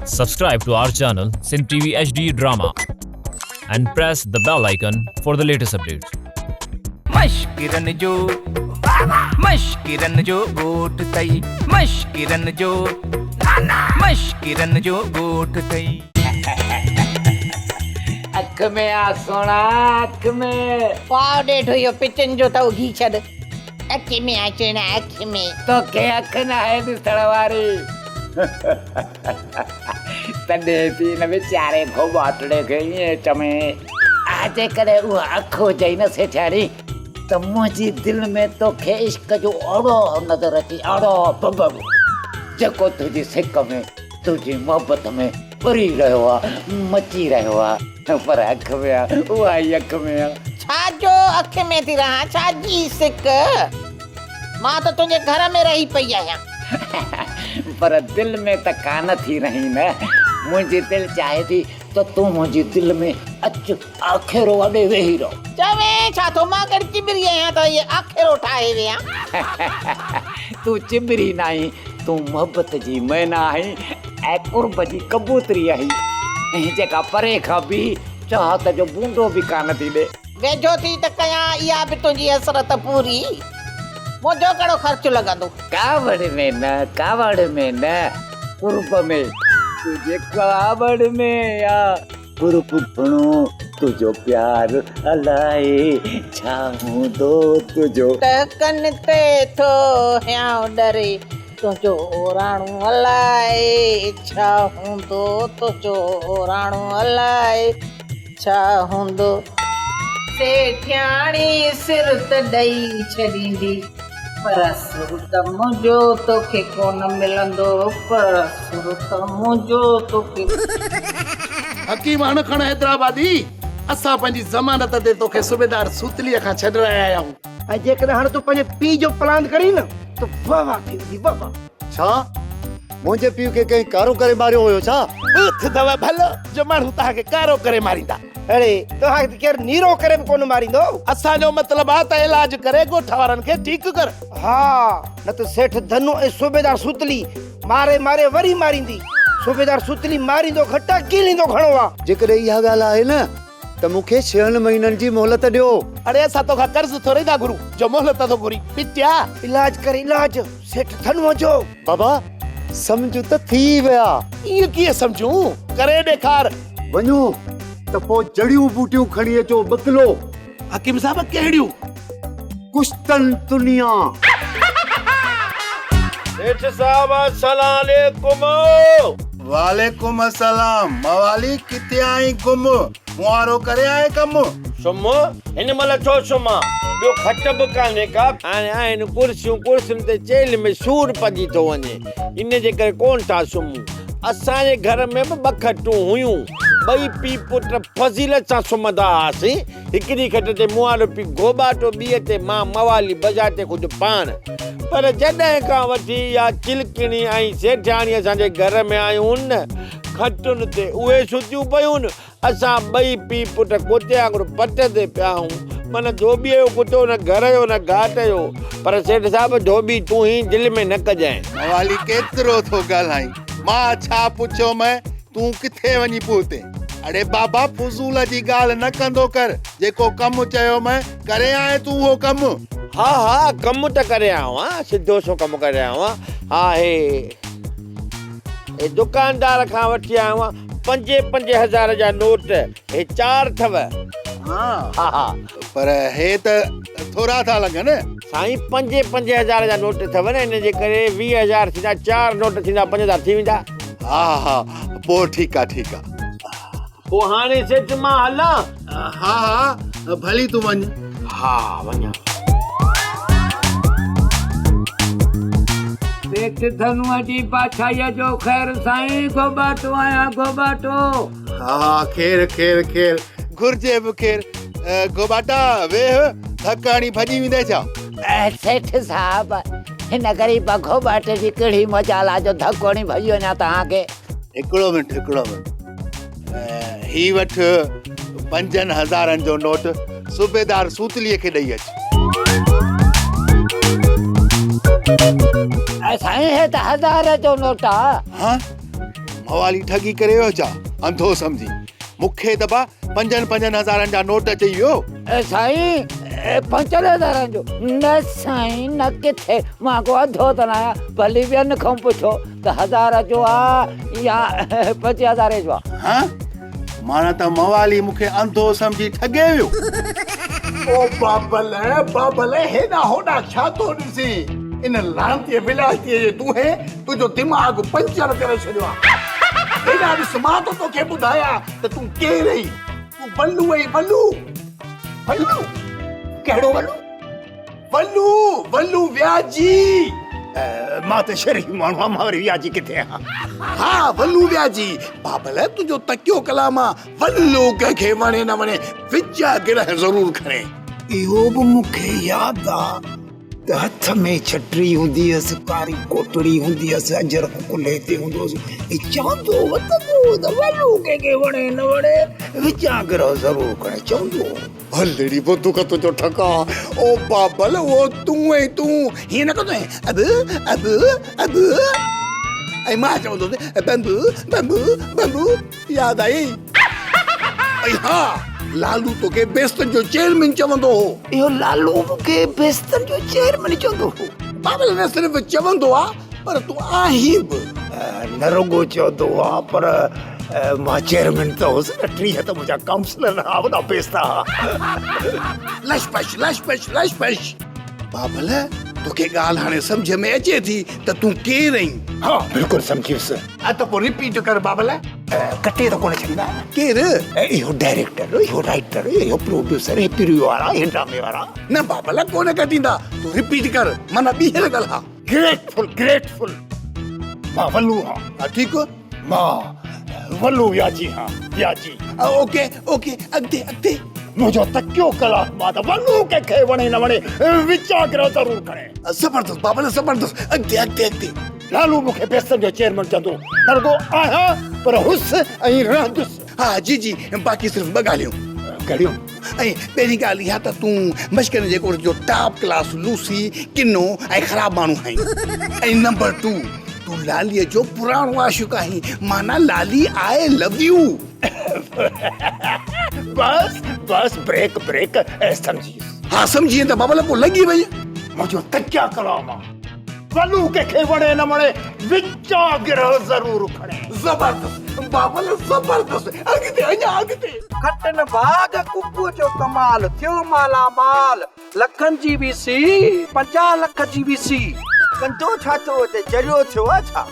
Subscribe to our channel Sindh TV HD Drama and press the bell icon for the latest updates. مشڪرن جو مشڪرن جو ڳوٺ ٿئي مشڪرن جو مشڪرن جو ڳوٺ ٿئي. اک ۾ آ سهڻا اک ۾. پاء ڏيڍ اهو پچن جو ته اگهي ڇڏ. اک ۾ آ سهڻا اک ۾. توکي اک ناهي ڏسڻ واري. تڏهن ٿي هن ويچاري گهوٻاٽڙي کي ائين چوين. آء جيڪڏهن اها اک هجئي نه سيٺياڻي ته منهنجي دل ۾ توکي عشق جو اهڙو نظر اچي اهڙو ڀڀڙ جيڪو تنهنجي سڪ ۾ تنهنجي محبت ۾ ٻري رهيو آ مچي رهيو آ پر اک ۾ آ اها ئي اک ۾ آ. ڇا جو اک ۾ ٿي رهان ڇا جي سڪ مان ته تنهنجي گهر ۾ رهي پئي آهيان. پر دل ۾ ته ڪانه ٿي رهين نه. منهنجي دل چاهي ٿي ته تون منهنجي دل ۾ اچ آکيرو اڏي ويهي رهه. چوين ڇا ٿو مان ڪهڙي چٻري آهيان ته اهي آکيرو ٺاهي ويهان. تون چٻري ناهين، تون محبت جي مينا آهين ۽ قرب جي ڪبوتري آهين، جيڪا پري کان بيهي چاهت جو بونڊو به ڪانه ٿي ڏي. ويجهو ٿي ته ڪيان اها به تنهنجي حسرت پوري. منهنجو ڪهڙو خرچ لڳندو. ڪاوڙ ۾ نه، ڪاوڙ ۾ نه، قرب ۾. تنهنجي ڪاوڙ ۾ آ قرب گهڻو، تنهنجو پيار الائي ڇا هوندو تنهنجو. ٽهڪن تي ٿو هيانء ڏري، تنهنجو اوراڻو الائي ڇا هوندو، تنهنجو اوراڻو الائي. ڇا هوندو؟ سيٺياڻي سر ته ڏئي ڇڏيندي، پر سر ته منهنجو توکي ڪونه ملندو، پر سر ته منهنجو توکي. حڪيم هڻ کڻ حيدرآبادي، اسان پنهنجي ضمانت تي توکي صوبيدار سوتليء کان ڇڏرائي آيا آهيون. ۽ جيڪڏهن هاڻ تون پنهنجي پيء جو پلاند ڪرين نه ته واهه واهه ٿي ويندي واهه واهه. ڇا؟ منهنجي پيء کي ڪنهن ڪارو ڪري ماريو هيو ڇا؟ ٻوٿ اٿو ڀلو جو ماڻهو توهان کي ڪارو ڪري ماريندا. اڙي توهان کي ته ڪير نيرو ڪري به ڪونه ماريندو. اسان جو مطلب آ ته علاج ڪري ڳوٺ وارن کي ٺيڪ ڪر. ها نه ته سيٺ ڌنو ۽ صوبيدار سوتلي ماري ماري وري ماريندي. صوبيدار سوتلي ماريندو گهٽ آ ڪيليندو گهڻو آ. جيڪڏهن اها ڳالهه آهي نه ته مون کي ڇهن مهينن جي مهلت ڏيو. اڙي اسان توکان قرض ٿورئي ٿا گهرون جو مهلت ٿو گهرين. پٽيا. علاج ڪر علاج سيٺ ڌنوء جو. بابا سمجهه ته ٿي ويا. ائين ڪيئن سمجهون؟ ڪري ڏيکار. وڃو ته پوء جڙيون ٻوٽيون کڻي اچو ٻه ڪلو. حڪيم صاحب ڪهڙيون؟ قسطنطنيه. سيٺ صاحب السلام عليڪم. وعليڪم السلام موالي ڪٿي آهين گم مون وارو ڪري آئين ڪم. سم هن مهل ڇو سمهان ٻيو کٽ به ڪانهي ڪا. هاڻي آهن ڪرسيون ڪرسين تي چيلهه ۾ سور پئجي ٿو وڃي ان جي ڪري ڪونه ٿا سمهون. اسان جي گهر ۾ به ٻه کٽون هيون ٻئي پيء پٽ فضيلت سان سمهندا هئاسين. هڪڙي کٽ تي مون وارو پيء گهوٻاٽو، ٻيء تي مان موالي بذات خود پاڻ. پر جڏهن کان وٺي اها چلڪڻي ۽ سيٺياڻي اسان جي گهر ۾ آيون نه، کٽن تي اهي ستيون پيون، اسان ٻئي پيء پٽ ڪتي وانگر پٽ تي پيا آهيون. معنيٰ ڌوٻيء جو ڪتو نه گهر جو نه گهاٽ جو. پر سيٺ صاحب ڌوٻي تون هين دل ۾ نه ڪجانء. موالي ڪيترو ٿو ڳالهائين، مان ڇا پڇيومئين، تون ڪٿي وڃي پهتين؟ اڙي بابا فضول جي ڳالهه نه ڪندو ڪر، جيڪو ڪم چيومئين ڪري آئين تون اهو ڪم؟ ها ها ڪم ته ڪري آيو آهيان، سڌو سو ڪم ڪري آيو آهيان. ها هي هي دڪاندار کان وٺي آيو آهيان پنجين پنجين هزار جا نوٽ، هي چار اٿو. ها ها ها. پر هي ته ٿورا ٿا لڳن. سائين پنجين پنجين هزار جا نوٽ اٿو نه، ان جي ڪري 20 هزار ٿيندا، چار نوٽ ٿيندا 5000 ٿي ويندا. ها ها پوء ٺيڪ آ ٺيڪ آ. پوء هاڻي سيٺ مان هلان؟ ها ها ڀلي تون وڃ. ها وڃان. سيٺ ڌنوء جي بادشاهيء جو خير سائين گهوٻاٽو آهيان گهوٻاٽو. ها ها خير خير خير گهرجي به خير. گهوٻاٽا ويهه ڌڪ هڻي ڀڄي ويندين ڇا؟ سيٺ صاحب هن غريب گهوٻاٽي جي ڪهڙي مجال آ جو ڌڪ هڻي ڀڄي وڃان توهان کي. هڪڙو منٽ هڪڙو منٽ هي وٺ پنجن هزارن جو نوٽ صوبيدار سوتليء کي ڏئي اچ. سائين هي ته هزار جو نوٽ آ. ها؟ موالي ٺڳي ڪري ويو ڇا؟ انڌو سمجهي مون کي ته با پنجن پنجن هزارن جا نوٽ چئي ويو. سائين پنجن هزارن جو؟ نه سائين نه ڪٿي مان ڪو انڌو ته ناهيان ڀلي ٻين کان پڇو ته هزار جو آ يا پنجين هزارين جو آ. ها معنيٰ ته موالي مون کي انڌو سمجهي ٺڳي ويو. او بابل بابل هيڏانهن هوڏانهن ڇا ٿو ڏسين؟ ان لعنتيء ولايتيء جي دونهين تنهنجو دماغ پنچر ڪري ڇڏيو آهي. هيڏانهن ڏس مان ٿو توکي ٻڌايان ته تون ڪير آهين؟ تون ولو آهين ولو. ولو؟ ڪهڙو ولو؟ ولو ولو وياجي. مان ته شريف ماڻهو آهيان، مان وري وياجي ڪٿي آهيان؟ ها ولو وياجي. بابل تنهنجو تڪيو ڪلام آ، ولو ڪنهن کي وڻي نه وڻي وچ گرهه ضرور کڻي. اهو به مون کي ياد آ ته هٿ ۾ ڇٽري هوندي هيس، ڪاري ڪوٽڙي هوندي هيس، اجرڪ ڪلهي تي هوندو هوس ۽ چوندو وتندو هو ته ولو ڪنهن کي وڻي نه وڻي وچان گرهه ضرور کڻي چوندو هو. هلڙي بندوق تنهنجو ٺڪاء. او بابل اهو تون ۽ تون هيئن نه ڪندو آهين اب اب اب ۽ مان چوندو هوس بمبو بمبو بمبو ياد آئي ۽ ها لالو توکي بيستن جو چيئرمين چوندو هو. اهو لالو مون کي بيستن جو چيئرمين چوندو هو. بابل نه صرف چوندو آ پر تون آهين به. نه رڳو چوندو آ پر مان چيئرمين ته هوس نه 30 ته منهنجا ڪائونسلر ها وڏا پيسا ها. لش پش لش پش لش پش. بابل توکي ڳالهه هاڻي سمجهه ۾ اچي ٿي ته تون ڪير آهين؟ ها بلڪل سمجهي ويس. ها ته پوء رپيٽ ڪر بابل. ڪٽي ته ڪونه ڇڏيندا. ڪير؟ اهو ڊائريڪٽر، اهو رائيٽر، اهو پروڊيوسر، اهي پريو وارا، اهي ڊرامي وارا. نه بابل ڪونه ڪٽيندا، تون رپيٽ ڪر معنيٰ ٻيهر ڳالهاء. گريٽفل گريٽفل مان ولو هان. ها ٺيڪ. مان ولو وياجي هان وياجي. اوڪي اوڪي اڳتي اڳتي. منهنجو تڪيو ڪلام آ ته ولو ڪنهن کي وڻي نه وڻي وچان گرهه ضرور کڻي. زبردست بابل زبردست اڳتي اڳتي اڳتي. لالو مون کي بيسن جو چيئرمين چوندو نه رڳو آهيان پر هوس ۽ رهندس. ها جي جي باقي صرف ٻه ڳالهيون. ڪهڙيون؟ ۽ پهرين ڳالهه اها ته تون مشڪرين جي ڳوٺ جو ٽاپ ڪلاس لوسي، ڪنو ۽ خراب ماڻهو آهين ۽ نمبر ٽو تون لاليء جو پراڻو عاشق آهين معنيٰ لالي آء لو يو. بس بس بريڪ بريڪ سمجهي ويس. ها سمجهي وئين ته بابل پوء لڳي وڃ. منهنجو تڪيا ڪلام آ. ولو ڪنهن کي وڻي نه وڻي وچان گرهه ضرور کڻي. زبردست بابل زبردست اڳتي اڃا اڳتي. کٽن ڀاڳ ڪڪوء جو ڪمال ٿيو مالا مال لکن جي وي سي 50 لک جي وي سي. ڪندو ڇا ٿو اتي چريو ٿيو آ ڇا؟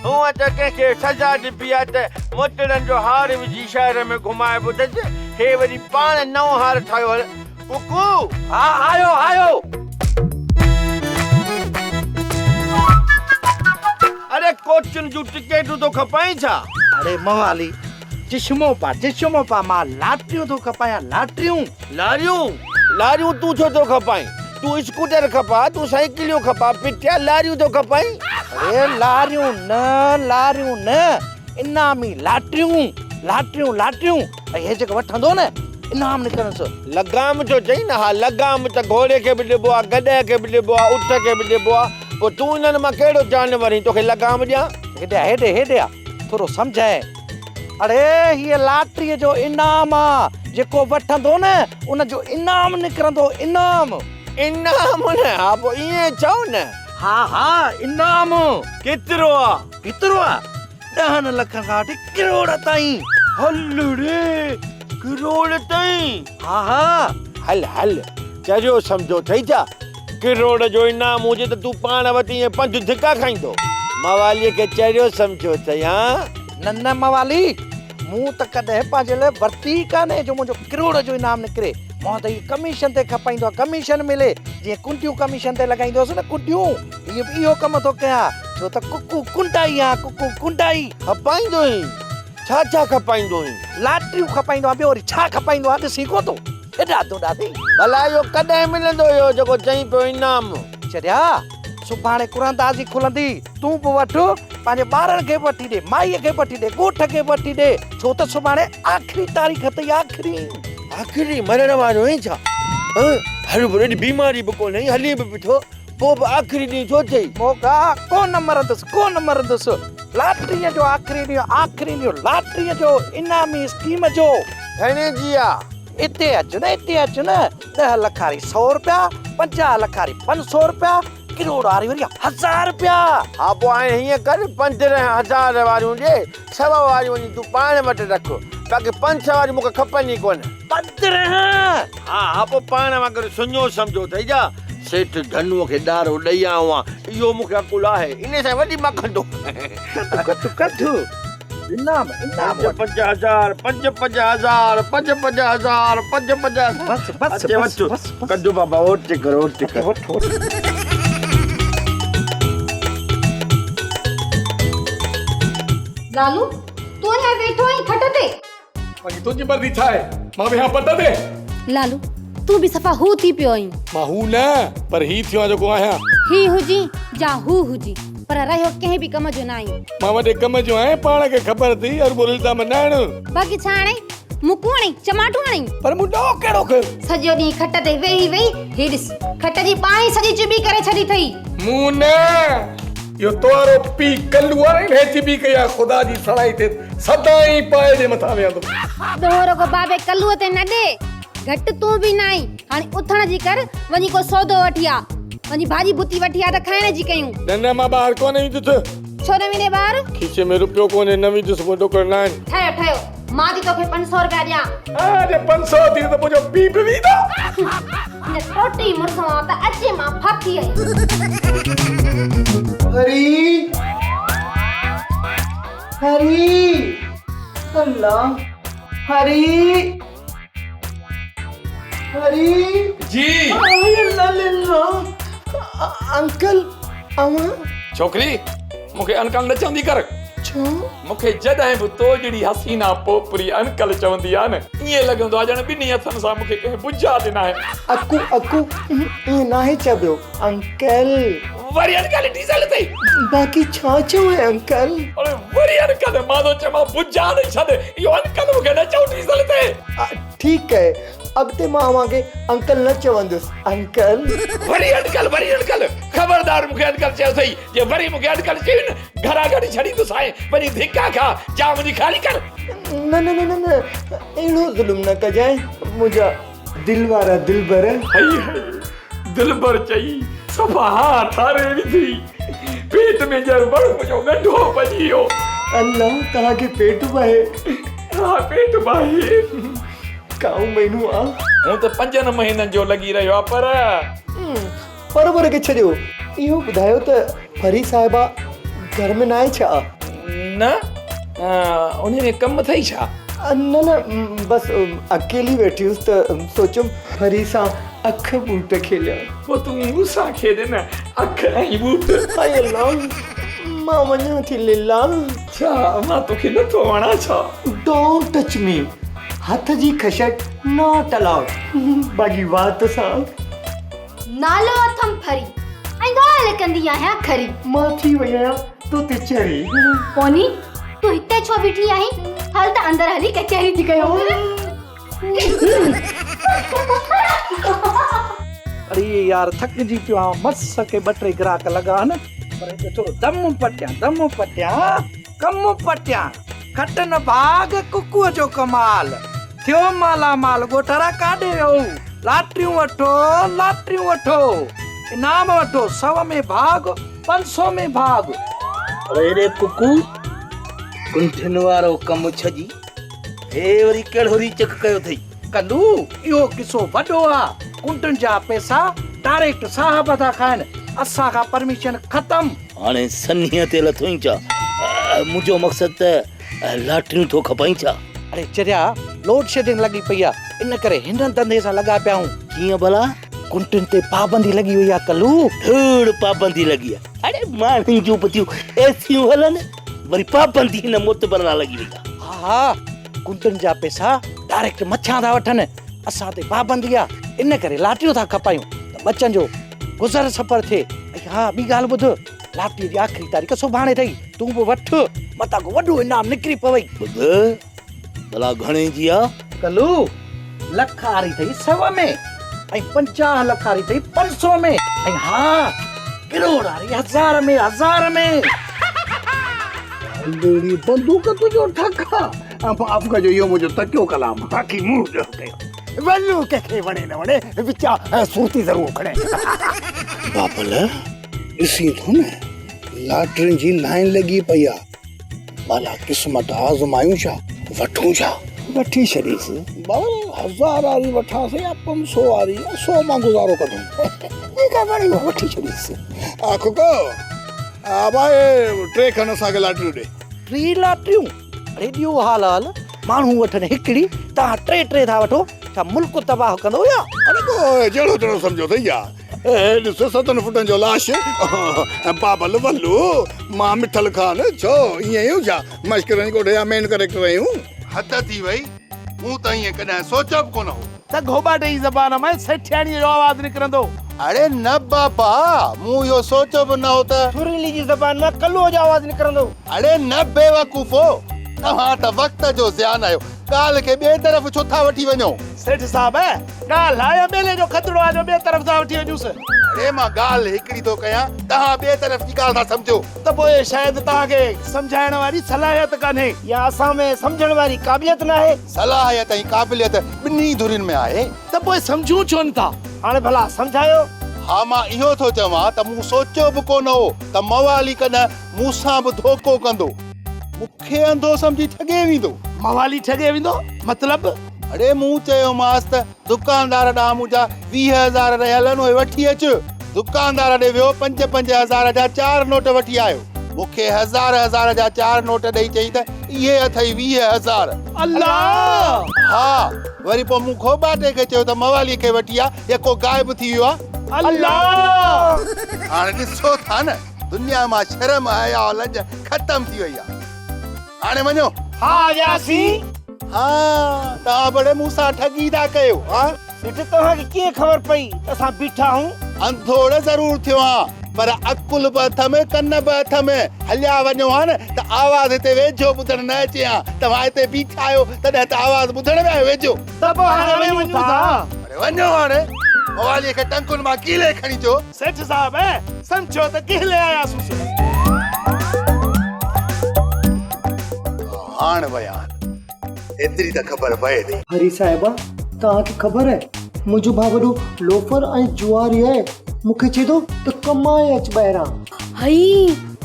هونء ته ڪنهن کي سزا ڏبي آ ته موتڙن جو هار وجهي شهر ۾ گهمائبو اٿس هي وري پاڻ نئون هار ٺاهيو هل ڪڪو! ها آيو آيو. اڙي ڪوچن جون ٽڪيٽون ٿو کپائين ڇا؟ اڙي موالي چشمو پا چشمو پا مان لاٽريون ٿو کپايان لاٽريون. لاريون؟ لاريون تون ڇو ٿو کپائين؟ تون اسڪوٽر کپا تون سائيڪليون کپا پٽيا لاريون ٿو کپائين؟ اڙي لاريون نه لاريون نه انعامي لاٽريون لاٽريون لاٽريون ۽ هي جيڪو وٺندو نه انعام نڪرندس. لگام ٿو چئين نه؟ ها لگام ته گهوڙي کي به ڏبو آ، گڏهه کي به ڏبو آ، اٺ کي به ڏبو آ، پوء تون انهن مان ڪهڙو جانور آهين توکي لگام ڏيان؟ هيڏي آ هيڏي هيڏي آ ٿورو سمجهائين. اڙي هيء لاٽريء جو انعام آ، جيڪو وٺندو نه ان جو انعام نڪرندو انعام. انعام نه؟ ها پوء ائين چئو نه. ها ها انعام. ڪيترو آ؟ ڪيترو آ؟ ڏهن لکن کان وٺي ڪروڙ تائين. هل ڙي ڪروڙ تائين. ها ها. هل هل چريو سمجهو اٿئي ڇا؟ ڪروڙ جو انعام هجي ته تون پاڻ وٽ ائين پنڌ ڌڪا کائيندو. مواليء کي چريو سمجهيو اٿئي هان؟ نه نه موالي مون ته ڪڏهن پنهنجي لاء ورتي ئي ڪانهي جو منهنجو ڪروڙ جو انعام نڪري. مان ته هي ڪميشن تي کپائيندو آهيان ڪميشن ملي جيئن ڪنڊيون ڪميشن تي لڳائيندو هوس نه ڪنڊيون ائين به اهو ڪم ٿو ڪيان ڇو ته ڪڪو ڪنڊائي آهيان ڪڪو ڪنڊائي. کپائيندو آهين؟ ڇا ڇا کپائيندو آهين؟ لاٽريون کپائيندو آهيان ٻيو وري ڇا کپائيندو آهيان ڏسين ڪو ٿو هيڏا دوڏا ٿي. ڀلا اهو ڪڏهن ملندو اهو جيڪو چئين پيو انعام؟ چريا سڀاڻي قراندازي کلندي تون به وٺ پنهنجي ٻارن کي به وٺي ڏي مائيء کي به وٺي ڏي ڳوٺ کي به وٺي ڏي ڇو ته سڀاڻي آخري تاريخ اٿئي آخري. آخري مرڻ وارو آهين ڇا؟ هروڀرو ايڏي بيماري به ڪونهي هلين به پيٺو پوء به آخري ڏينهن ڇو چئي؟ موگها ڪونه مرندس ڪونه مرندس. لاٽريء جو آخري ڏينهن، آخري ڏينهن لاٽريء جو، انعامي اسڪيم جو. گهڻي جي آ؟ اتي اچ نه، اتي اچ نه، ڏهه لک واري سئو رپيا، 50 لک واري 500 رپيا، ڪروڙ واري وري هزار رپيا. ها پوء هاڻي هيئن ڪر، 15 هزار واريون ڏي، سؤ واريون وڃي تون پاڻ وٽ رک، باقي 500 واريون مون کي کپن ئي ڪونه. 15! ها ها پوء پاڻ وانگر سڃو سمجهو اٿئي ڇا؟ سيٺ ڌنوء کي ڏارو ڏئي آيو آهيان، اهو مون کي عقل آهي، انهيء سان وڏي مان ڪندو. ڪڍ ڪڍ ڪڍ، انعام انعام وٺ. پنج پنج هزار، پنج پنج هزار، پنج پنج هزار، پنج پنج هزار. بس بس اچي بس وٺ، بس بس. ڪڍ بابا اوٽ ڪر اوٽ ڪر. وٺ وٺ. لالو، تون اڃا ويٺو آهين کٽ تي؟ باقي تنهنجي مرضي ڇا آهي؟ مان ويهان پٽ تي؟ لالو، تون به صفا هو ٿي پيو آهين. مان هو نه، پر هي ٿيو آهيان جيڪو آهيان. هي هجين يا هو هجين، پر رهيو ڪنهن به ڪم جو نه آهين. مان وڏي ڪم جو آهيان، پاڻ کي خبر اٿئي، هرڀرو الزام نه هڻ. باقي ڇا هڻئي؟ مڪون هڻئي، چماٽون هڻئي؟ پر مون ڏوهه ڪهڙو ڪيو؟ سڄو ڏينهن کٽ تي ويهي ويهي، هي ڏس، کٽ جي ٻانهن ئي سڄي چٻي ڪري ڇڏي اٿئي. مون نه، اهو توهارو پيء ڪلو آهي نه، انهيء چٻي ڪئي آهي، خدا جي سڻائي ٿئي. سدائين پائي جي مٿان ويهندو. ڏوهه رڳو بابي ڪلوء تي نه ڏي، گهٽ تون به ناهين. هاڻي اٿڻ جي ڪر، وڃي ڪو سودو وٺي آ. وڃي ڀاڄي ڀتي وٺي آ ته کائڻ جي ڪيون. نه نه مان ٻاهر ڪونه ويندس. ڇو نه ويندين ٻاهر؟ کيسي ۾ روپيو ڪونهي، نه ويندس، مون وٽ ڏوڪڙ ناهن. ٺهيو ٺهيو، مان ٿي توکي 500 روپيا ڏيان. ها جي 500 ٿي ته منهنجو پيء به ويندو. هن ٽوٽي مڙس مان ته اچي مان ڦاٿي آهيان. هري! هري الله هري هري جي الله لله انڪل اوهان ڇوڪري مون کي انڪل نه چوندي ڪر ڇو مون کي جڏهن به تو جهڙي حسينا پوپري انڪل چوندي آ نه ائين لڳندو آ ڄڻ ٻنهي هٿن سان مون کي ڪنهن بجا ڏنا آهن. اڪو اڪو ائين ناهي چئبو انڪل. وري انڪل ڊيزل اٿئي. باقي ڇا چوين انڪل. اڙي وري انڪل مان ٿو چوان بجا ڏئي ڇڏ اهو انڪل مون کي نه چئو ڊيزل اٿئي. ٺيڪ اهي اڳتي مان اوهان کي انڪل نه چوندس انڪل. وري انڪل وري انڪل خبردار مون کي انڪل چيو اٿئي جي وري مون کي انڪل چيو نه گهران ڪڍي ڇڏيندوسانء وڃي ڌڪا کا جاء منهنجي خالي ڪر. نه نه نه نه نه اهڙو ظلم نه ڪجانء منهنجا دل وارا دلبر. هئي هئي دلبر چئي صفا ها ٺاري وڌي. پيٽ ۾ ڄڻ برف جو ڳنڍو پئجي ويو. الله توهان کي پيٽ به آهي. ها پيٽ به آهي. ڪائون مهينو آ. هون ته پنجن مهينن جو لڳي رهيو آ پر. پر پر کي ڇڏيو اهو ٻڌايو ته فري صاحبه گهر ۾ ناهي ڇا؟ نه انهي ۾ ڪم اٿئي ڇا؟ نه نه بس اڪيلي ويٺي هيس ته سوچيم فري سان اک ٻوٽ کيليان. پوء تون مون سان کيڏ نه اک ۽ ٻوٽ. هائي الله مان وڃان ٿي لله. ڇا مان توکي نه ٿو وڻان ڇا؟ Don't touch مي هٿ جي کشٽ not allowed باقي وات سان. نالو اٿم ڦري ۽ ڳالهه ڪندي آهيان کري. مان ٿي وئي آهيان تو تي چري. پوني تون هتي ڇو بيٺي آهين هل ته اندر هلي ڪچهري ٿي ڪيون. اڙي يار ٿڪجي پيو آهيان مس کي ٻه ٽي گراهڪ لڳا آهن پر هتي ٿورو دم پٽيان دم پٽيان ڪم پٽيان کٽ نه ڀاڳ ڪڪوء جو ڪمال ٿيو مالا مال ڳوٺارا ڪاڏي ويو لاٽريون وٺو لاٽريون وٺو انعام وٺو سو ۾ ڀاڳ 500 ۾ ڀاڳ. اڙي هيڏي ڪڪو ڪنٺين وارو ڪم ڇڏي هي وري ڪهڙو ريچڪ ڪيو اٿئي. ڪلو اهو قصو وڏو آ ڪنڊن جا پئسا ڊائريڪٽ صاحب ٿا کائن اسان کان پرميشن ختم. هاڻي سنهيء تي لٿوئين ڇا؟ منهنجو مقصد ته لاٽريون ٿو کپائين ڇا؟ اڙي چريا لوڊ شيڊنگ لڳي پئي آ ان ڪري هن ڌنڌي سان لڳا پيا آهيون. ڪيئن ڀلا؟ ڪنٽن تي پابندي لڳي وئي آ ڪلو. ڌوڙ پابندي لڳي آ. اڙي ماڻهن جون به ٿيون ايسيون هلن وري پابندي هن معتبر لاء لڳي وئي آ. ها ها ڪنٽن جا پئسا ڊائريڪٽ مڇان ٿا وٺن اسان تي پابندي آ ان ڪري لاٽريون ٿا کپايون ته ٻچن جو گذر سفر ٿئي ۽ ها ٻي ڳالهه ٻڌ لاٽري جي آخري تاريخ سڀاڻي اٿئي تون به وٺ متان ڪو وڏو انعام نڪري پوئي. ٻڌ ڀلا گهڻي جي آ؟ ڪلو لک واري اٿئي سو ۾ ۽ 50 لک واري اٿئي 500 ۾ ۽ ها ڪروڙ واري هزار ۾ هزار ۾. ڀلڙي بندوق تنهنجو ٺڪ آ. معاف ڪجو اهو منهنجو تڪيو ڪلام آ. باقي مون ڏوهه ڪيو. ولو ڪنهن کي وڻي نه وڻي وچان سرتي ضرور کڻي. بابل ڏسين ٿو نه لاٽرين جي لائين لڳي پئي آ. ڀلا قسمت آزمايون ڇا؟ وٺون ڇا؟ وٺي ڇڏيس. بابل هزار واري وٺانس يا 500 واري يا سو مان گذارو ڪندم. جيڪا وڻي اها وٺي ڇڏيس. آ ڪڪو آ ڀائي ٽي کن اسان کي لاٽريون ڏي. ٽي لاٽريون؟ اڙي ڏيو حال حال، ماڻهو وٺن هڪڙي، توهان ٽي ٽي ٿا وٺو، ڇا ملڪ تباهه ڪندو يا؟ اڙي ڪو جهڙو تهڙو سمجهيو اٿئي يا؟ هي ڏس ستن فٽن جو لاش ۽ بابل ولو، مان مٺل خان، ڇو ائين آهيون ڇا؟ مشڪرن جي ڳوٺ جا مين ڪريڪٽر آهيون. حد ٿي وئي، مون ته ائين ڪڏهن سوچيو به ڪونه هو. ته گهوٻاٽي جي زبان مان سيٺياڻيء جو آواز نڪرندو. اڙي نه بابا، مون اهو سوچيو به نه هو ته. سريلي جي زبان مان ڪلوء جو آواز نڪرندو. اڙي نه بيوقوفو، توهان ته وقت جو زيان آهيو، ڳالهه کي ٻئي طرف ڇو ٿا وٺي وڃو؟ سيٺ صاحب، ڳالهه آهي يا ٻيلي جو کدڙو آهي جو ٻئي طرف ٿا وٺي وڃونس؟ اڙي مان ڳالهه هڪڙي ٿو ڪيان، توهان ٻئي طرف جي ڳالهه ٿا سمجهو. ته پوء شايد توهان کي سمجهائڻ واري صلاحيت ڪانهي. يا اسان ۾ سمجهڻ واري قابليت ناهي. صلاحيت ۽ قابليت ٻنهي ڌرين ۾ آهي. ته پوء سمجهون ڇو نه ٿا؟ هاڻي ڀلا سمجهايو. ها مان اهو ٿو چوان ته مون سوچيو به ڪونه هو ته موالي ڪڏهن مون سان به ڌوڪو ڪندو. مون کي انڌو سمجهي ٺڳي ويندو. موالي ٺڳي ويندو؟ مطلب؟ اڙي مون چيومانس ته دڪاندار ڏانهن منهنجا 20 هزار رهيل آهن اهي وٺي اچ. دڪاندار ڏي ويو پنج پنج هزار جا چار نوٽ وٺي آيو. مون کي هزار هزار جا چار نوٽ ڏئي چئي ته اهي اٿئي 20 هزار. الله! ها وري پوء مون کوٻاٽي کي چيو ته موالي کي وٺي آ يڪو غائب ٿي ويو آ. الله! هاڻي ڏسو ٿا نه دنيا مان شرم حياء لڄ ختم ٿي وئي آ. هاڻي وڃو. ها وياسين. ها توهان بڙي مون سان ٺڳي ٿا ڪيو ها. سيٺ توهان کي ڪيئن خبر پئي ته اسان بيٺا آهيون؟ انڌوڙ ضرور ٿيو هان پر عقل به اٿم ڪن به اٿم. هليا وڃو ها نه ته آواز هتي ويجهو ٻڌڻ نه اچي ها. توهان هتي بيٺا آهيو تڏهن ته آواز ٻڌڻ ۾ آيو ويجهو. ته پوء هاڻي وڃون ٿا. اڙي وڃو هاڻي. مواليء کي ٽنگن مان ڪيلي کڻي چو. سيٺ صاحب سمجهيو ته ڪيلي آياسون. هاڻ ويا آهن. ايتري ته خبر پئي ٿي. هري صاحبه توهان کي خبر آهي منهنجو ڀاء وڏو لوفر ۽ جواري آهي مون کي چئي ٿو ته ڪمائي اچ ٻاهران. هئي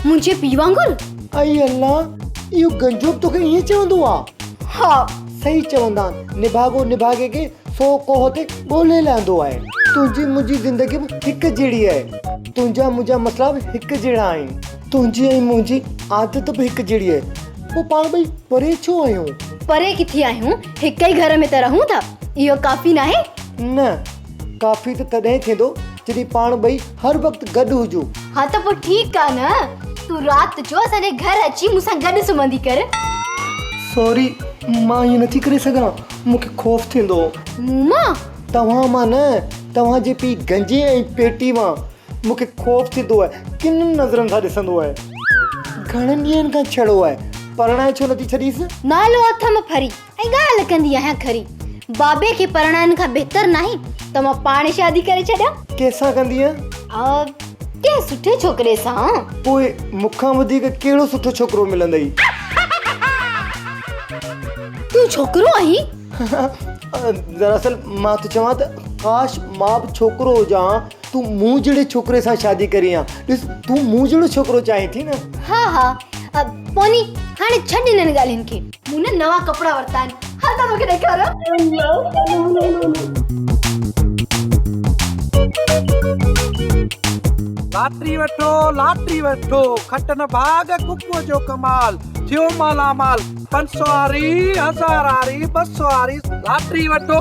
منهنجي پيء وانگر. ائي الله اهو گنجو به توکي ائين چوندو آ. ها. صحيح چوندا آهن نڀاڳو نڀاڳي کي سو ڪوهه تي ڳولي لهندو آهي. تنهنجي منهنجي زندگي به هڪ جهڙي آهي. تنهنجا منهنجا مسئلا به هڪ جهڙا آهن. تنهنجي ۽ منهنجي عادت به هڪ جهڙي آهي. پوء پاڻ ٻئي پري ڇو آهيون؟ پري ڪٿي آهيون، هڪ ئي گهر ۾ ته رهون ٿا. اهو ڪافي ناهي؟ نه، ڪافي ته تڏهن ٿيندو جڏهن پاڻ ٻئي هر وقت گڏ هجون. ها ته پوء ٺيڪ آ نه، تون رات جو اسان جي گهر اچي مون سان گڏ سمهندي ڪر. سوري، مان ائين نٿي ڪري سگهان، مون کي خوف ٿيندو. مون مان؟ توهان مان نه، توهان جي پيء گنجي ۽ پيٽي مان. مون کي خوف ٿيندو آهي، ڪنن نظرن سان ڏسندو آهي. گهڻن ڏينهن کان ڇڙو آهي، پرڻائي ڇو نٿي ڇڏيس؟ نالو اٿم ڦري ۽ ڳالهه ڪندي آهيان کري. بابي کي پرڻائڻ کان بهتر ناهي ته مان پاڻ شادي ڪري ڇڏيان. ڪنهن سان ڪندينء؟ ڪنهن سٺي ڇوڪري سان. پوء مون کان وڌيڪ ڪهڙو سٺو ڇوڪرو ملندئي؟ تون ڇوڪرو آهين؟ دراصل مان ٿو چوان ته ڪاش مان به ڇوڪرو هجان ها، تون مون جهڙي ڇوڪري سان شادي ڪرين ها. ڏس تون مون جهڙو ڇوڪرو چاهين ٿي نه؟ ها ها پوني هاڻي ڇڏ انهن ڳالهين کي. مون نه نوان ڪپڙا ورتا آهن، هل ته توکي ڏيکاريان. لاٽري وٺو لاٽري وٺو، کٽ نه ڀاڳ ڪڪوء جو ڪمال، ٿيو مالا مال. 500 واري، هزار واري، 200 واري لاٽري وٺو.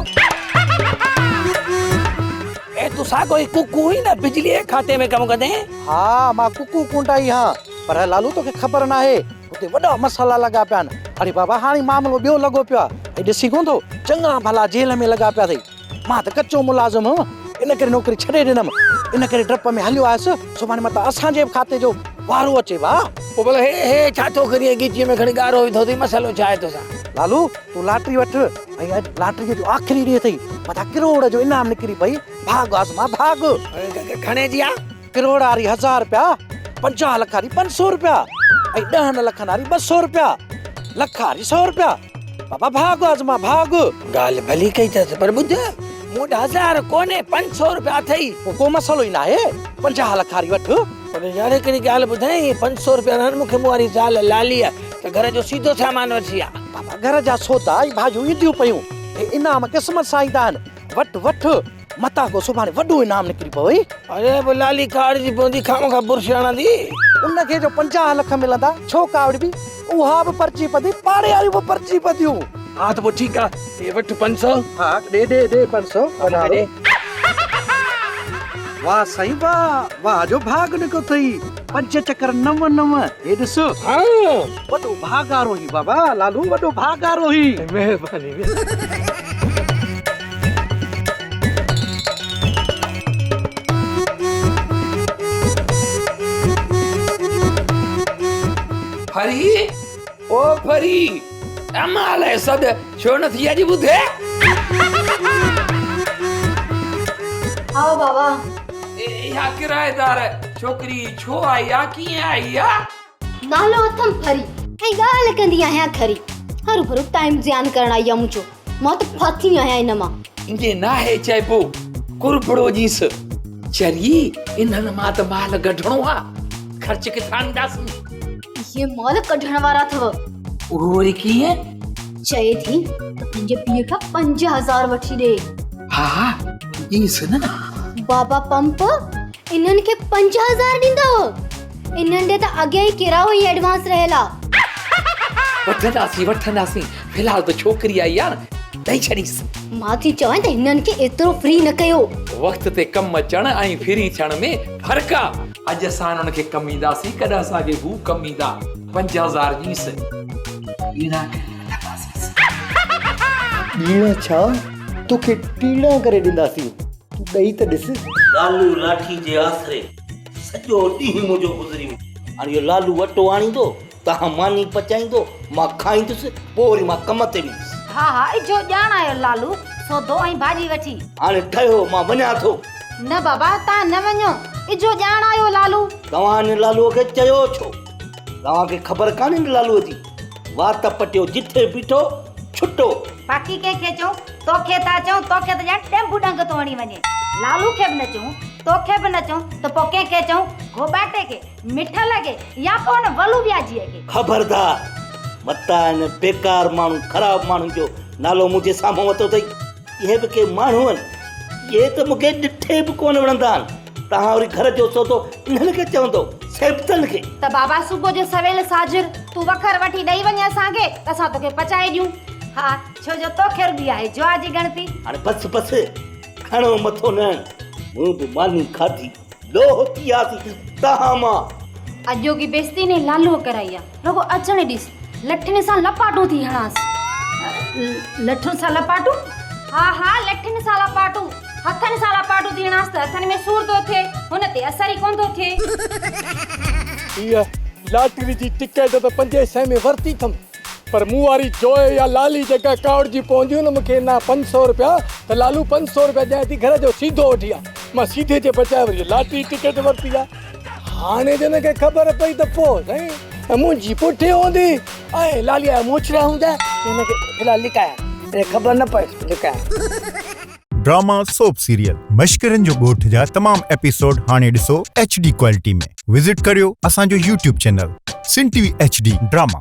اي تون ساڳو ئي ڪڪو ئي نه بجليء جي کاتي ۾ ڪم ڪندين؟ ها مان ڪڪو ڪونڊائي هان، پر لالو توکي خبر ناهي اتي وڏا مسئلا لڳا پيا آهن. اڙي بابا هاڻي معاملو ٻيو لڳو پيو آهي. هي ڏسين ڪونه ٿو چڱا ڀلا جيل ۾ لڳا پيا اٿئي. مان ته ڪچو ملازم هئم ان ڪري نوڪري ڇڏي ڏنم. ان ڪري ڊپ ۾ هليو آيس سڀاڻي متان اسان جي به کاتي جو وارو اچي ڀاء. پوء ڀلا هي هي ڇا ٿو ڪرين ڳچيء ۾ کڻي ڳارو وڌو اٿئي مسئلو ڇا آهي توسان؟ لالو تون لاٽري وٺ ۽ اڄ لاٽريء جو آخري ڏينهن اٿئي متان ڪروڙ جو انعام نڪري پئي ڀاڳ آزما ڀاڳ. گهڻي جي آ؟ ڪروڙ واري هزار رپيا، 50 لک واري 500 رپيا. ۽ ڏهن لکن واري 200 رپيا، لک واري 100 رپيا. بابا ڀاڳ آزما ڀاڳ. ڳالهه ڀلي ڪئي اٿس پر ٻڌ مون وٽ هزار ڪونهي 500 رپيا اٿئي. پوء ڪو مسئلو ئي ناهي 50 لک واري وٺ. پر يار هڪڙي ڳالهه ٻڌايان اهي 500 رپيا نه مون کي مون واري زال لاليء ته گهر جو سيڌو سامان وٺي آ. بابا گهر جا سودا ۽ ڀاڄيون اينديون پيون. هي انعام قسمت سان ايندا آهن. وٺ وٺ متان ڪو سڀاڻي وڏو انعام نڪري پوي. اڙي پوء لالي ڪاوڙجي پوندي خامخواه برش هڻندي. ان کي جو 50 لک ملندا ڇو ڪاوڙبي اها به پرچي پوندي پاڙي واريون به پرچي پونديون. ها ته پوء ٺيڪ آ هي وٺ 500. ها ڏي ڏي ڏي 500 وڌارو. واه سائين واه واه جو ڀاڳ نڪو اٿئي پنج چڪر نو نو هي ڏس. ها وڏو ڀاڳارو هي بابا لالو وڏو ڀاڳارو هي. مهرباني. ڦري او ڦري امان لاء سڏ ڇو نه ٿي اڄ ٻڌي. هائو بابا. اها ڪرائيدار ڇوڪري ڇو آئي آ ڪيئن آئي آ. نالو اٿم ڦري ۽ ڳالهه ڪندي آهيان کري. هروڀرو ٽائيم زيان ڪرڻ آئي آ منهنجو. مان ته ڦاٿي آهيان ان مان. ائين ناهي چئبو قربڙو جيس. چري انهن مان ته مال ڪڍڻو آ. خرچ ڪٿان آڻينداسين؟ اهي مال ڪڍڻ وارا اٿو. اهو وري ڪيئن؟ چئي ٿي ته پنهنجي پيء کان 5000 وٺي ڏي. ها ڏينس نه. بابا پمپ انهن کي 5000 ڏيندؤ؟ انهن ڏي ته اڳيان ئي ڪرايو ۽ ايڊوانس رهيل آ. وٺنداسين وٺنداسين في الحال ته ڇوڪري آئي آ نه ڏئي ڇڏينس. مان ٿي چوان ته هنن کي ايترو فري نه ڪيو. وقت تي ڪم اچڻ ۽ فري ٿيڻ ۾ فرق آ. اڄ اسان انهن کي ڪم اينداسين ڪڏهن اسان کي هو ڪم ايندا. 5000 ڏينس ٻيڻا ڪري وٺنداسينس. ٻيڻا ڇا توکي ٽيڻا ڪري ڏينداسين تون ڏئي ته ڏس. لالو لاٺي جي آسري سڄو ڏينهن منهنجو گذري ويندو. هاڻي اهو لالو اٽو آڻيندو، توهان ماني پچائيندو، مان کائيندس، پوء وري مان ڪم تي ويندس. ها ها اجهو ڄاڻ آيو لالو سودو ۽ ڀاڄي وٺي. هاڻي ٺهيو مان وڃان ٿو. نه بابا توهان نه وڃو، اجهو ڄاڻ آيو لالو. توهان هن لالوء کي چيو ڇو؟ توهان کي خبر ڪانهي نه لالوء جي، وات پٽيو جٿي بيٺو ڇٽو. باقي ڪنهن کي چئون؟ توکي ٿا چئون، توکي ته ڄڻ ڏنڀ ڏنگ ٿو هڻي وڃي. لالو کي به نه چئون، توکي به نه چئون ته پوء ڪنهن کي چئون؟ گهوٻاٽي کي، مٺل کي يا پوء ان ولو وياجيء کي؟ خبردار! متان ان بيڪار ماڻهو، خراب ماڻهو جو نالو منهنجي سامهون ورتو اٿئي. اهي به ڪي ماڻهو آهن. اهي ته مون کي ڏٺي به ڪونه وڻندا آهن. توهان وري گهر جو سودو انهن کي چوندؤ، سيبتن کي. ته بابا صبح جو سويل ساجهر تون وکر وٺي ڏئي وڃ اسان کي ته اسان توکي پچائي ڏيون. ها، ڇو جو توکي رڳي آهي جوا جي ڳڻتي. هاڻي بس بس، گهڻو مٿو نه هڻ. مون به ماني کاڌي، لوهه ٿي آسين تهان مان. اڄوڪي بيستي ني لالوء ڪرائي آ، رڳو اچڻ ڏيس، لٺين سان لپاٽون ٿي هڻانس. لٺين سان لپاٽون؟ ها ها لٺين سان لپاٽون، هٿن سان لپاٽون ٿي هڻانس ته هٿن ۾ سور ٿو ٿئي، هن تي اثر ئي ڪونه ٿو ٿئي. هيء لاٽري جي ٽڪيٽ ته پنجين سئين ۾ ورتي اٿم، پر مون واري جوئي يا لالي جيڪا ڪاوڙجي پونديون نه مون کي نه 500 رپيا ته لالو 500 رپيا ڏيان ٿي گهر جو سيڌو وٺي آ. مان سيڌي جي بجاء وري لاٽري ٽڪيٽ ورتي آ. هاڻي جنھن کي خبر پئي ته پوء سائين منھنجي پٺي ھوندي ۽ لاليء جا موچڙا ھوندا. ھن کي في الحال لڪايان ۽ خبر نه پئي لڪايان. ڊراما سوپ سيريل مشڪرن جو ڳوٺ جا تمام ايپيسوڊ هاڻي ڏسو ايڇ ڊي ڪوالٽي ۾ وزٽ ڪريو اسان جو YouTube channel Sindh T V H D drama.